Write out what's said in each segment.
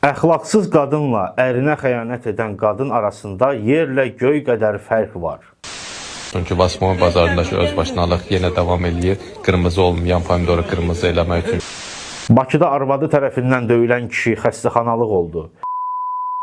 Əxlaqsız qadınla ərinə xəyanət edən qadın arasında yerlə göy qədər fərq var. Çünki Basmol bazarındakı özbaşınalıq yenə davam eləyir. Qırmızı olmayan pomidoru qırmızı eləmək üçün Bakıda arvadı tərəfindən döyülən kişi xəstəxanalıq oldu.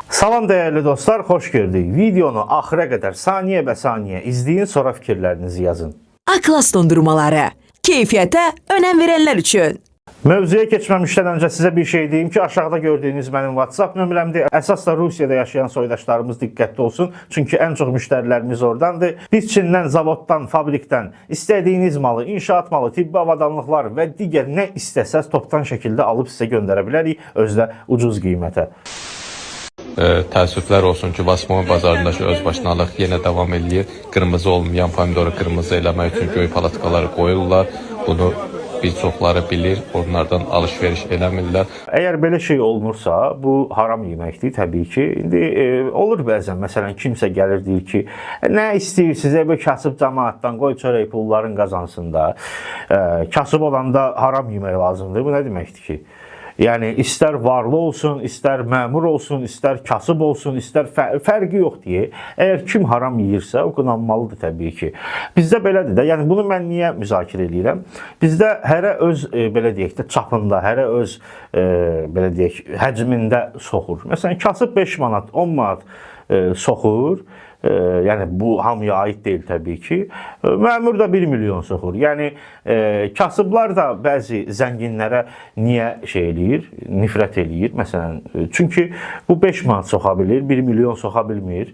Salam dəyərli dostlar, xoş gördük. Videonu axıra qədər saniyə bə saniyə izləyin, sonra fikirlərinizi yazın. A-Klass dondurmaları. Keyfiyyətə önəm verənlər üçün. Mövzuya keçməmişdən öncə sizə bir şey deyim ki, aşağıda gördüyünüz mənim WhatsApp nömrəmdir. Əsas da Rusiyada yaşayan soydaşlarımız diqqətli olsun. Çünki ən çox müştərilərimiz ordandır. Biz Çindən, zavoddan, fabrikdən istədiyiniz malı, inşaat malı, tibbi avadanlıqlar və digər nə istəsəz topdan şəkildə alıb sizə göndərə bilərik, özü də ucuz qiymətə. Təəssüflər olsun ki, Basmol bazarındakı özbaşınalıq yenə davam eləyir. Qırmızı olmayan pomidoru qırmızı eləmək üçün göy palatkaları qoyurlar. Bunu bir çoxları bilir, onlardan alış-veriş eləmirlər. Əgər belə şey olunursa, bu haram yeməkdir təbii ki. İndi olur bəzən, məsələn, kimsə gəlir deyir ki, nə istəyirsiniz, bu kasıb cəmaatdan qoy çörək pulların qazansın da. Kasıb olanda haram yemək lazımdır. Bu nə deməkdir ki? Yəni istər varlı olsun, istər məmur olsun, istər kasıb olsun, istər fərqi yox deyə. Əgər kim haram yeyirsə, o qınanmalıdır təbii ki. Bizdə belədir də. Yəni bunu mən niyə müzakirə eləyirəm? Bizdə hərə öz belə deyək də çapında, hərə öz belə deyək həcmində soxur. Məsələn, kasıb 5 manat, 10 manat soxur. Yəni bu hamıya aid deyil təbii ki. Məmur da 1 milyon soxur. Yəni kasıblar da bəzi zənginlərə niyə şey eləyir, nifrət eləyir? Məsələn, çünki bu 5 manat soxa bilir, 1 milyon soxa bilmir.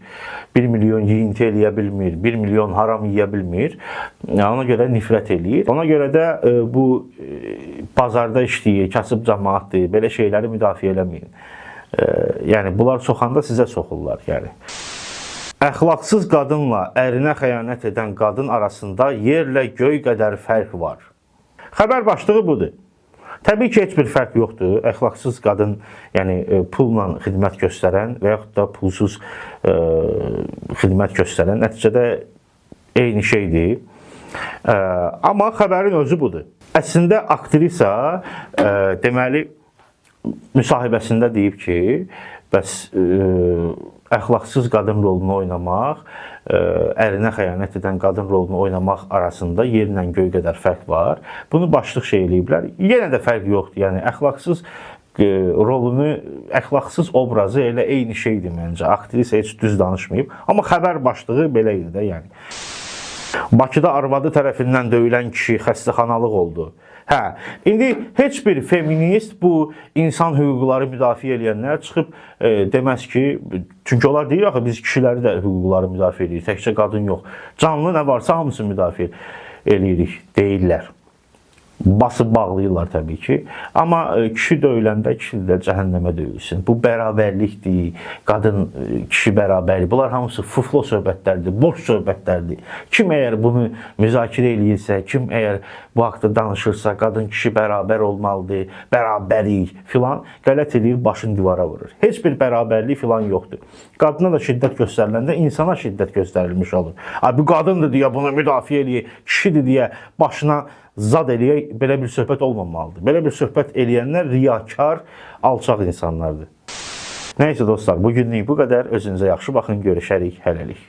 1 milyon yeyinti eləyə bilmir, 1 milyon haram yeyə bilmir. Yəni, ona görə nifrət eləyir. Ona görə də bu bazarda işləyir, kasıb cəmaatdır, belə şeyləri müdafiə eləməyin. Yəni bunlar soxanda sizə soxurlar, yəni. Əxlaqsız qadınla ərinə xəyanət edən qadın arasında yerlə göy qədər fərq var. Xəbər başlığı budur. Təbii ki, heç bir fərq yoxdur. Əxlaqsız qadın, yəni pulla xidmət göstərən və yaxud da pulsuz xidmət göstərən nəticədə eyni şeydir. Amma xəbərin özü budur. Əslində aktrisa deməli müsahibəsində deyib ki, bəs əxlaqsız qadın rolunu oynamaq, ərinə xəyanət edən qadın rolunu oynamaq arasında yerlə göy qədər fərq var. Bunu başlıq şey eləyiblər. Yenə də fərq yoxdur. Yəni əxlaqsız rolunu, əxlaqsız obrazı elə eyni şeydir məncə. Aktrisa heç düz danışmayıb. Amma xəbər başlığı belə idi də, yəni. Bakıda arvadı tərəfindən döyülən kişi xəstəxanalıq oldu. Hə, indi heç bir feminist, bu insan hüquqları müdafiə eləyənlər çıxıb deməz ki, çünki onlar deyir axı biz kişiləri də hüquqları müdafiə eləyirik, təkcə qadın yox. Canlı nə varsa hamısını müdafiə eləyirik deyirlər. Basıb bağlayırlar təbii ki. Amma kişi döyüləndə kişi də cəhənnəmə döyülsün. Bu bərabərlikdir, qadın kişi bərabərlik. Bunlar hamısı fuflo söhbətlərdir, boş söhbətlərdir. Kim əgər bunu müzakirə eləyirsə, kim əgər bu haqda danışırsa, qadın kişi bərabər olmalıdır, bərabərlik filan, qələt eləyir, başını divara vurur. Heç bir bərabərlik filan yoxdur. Qadına da şiddət göstəriləndə insana şiddət göstərilmiş olur. Ay bu qadındır deyə bunu müdafiə eləyir, kişidir deyə başına zad eləyək, belə bir söhbət olmamalıdır. Belə bir söhbət eləyənlər riyakar, alçaq insanlardır. Nəysə dostlar, bugünlük bu qədər. Özünüzə yaxşı baxın, görüşərik hələlik.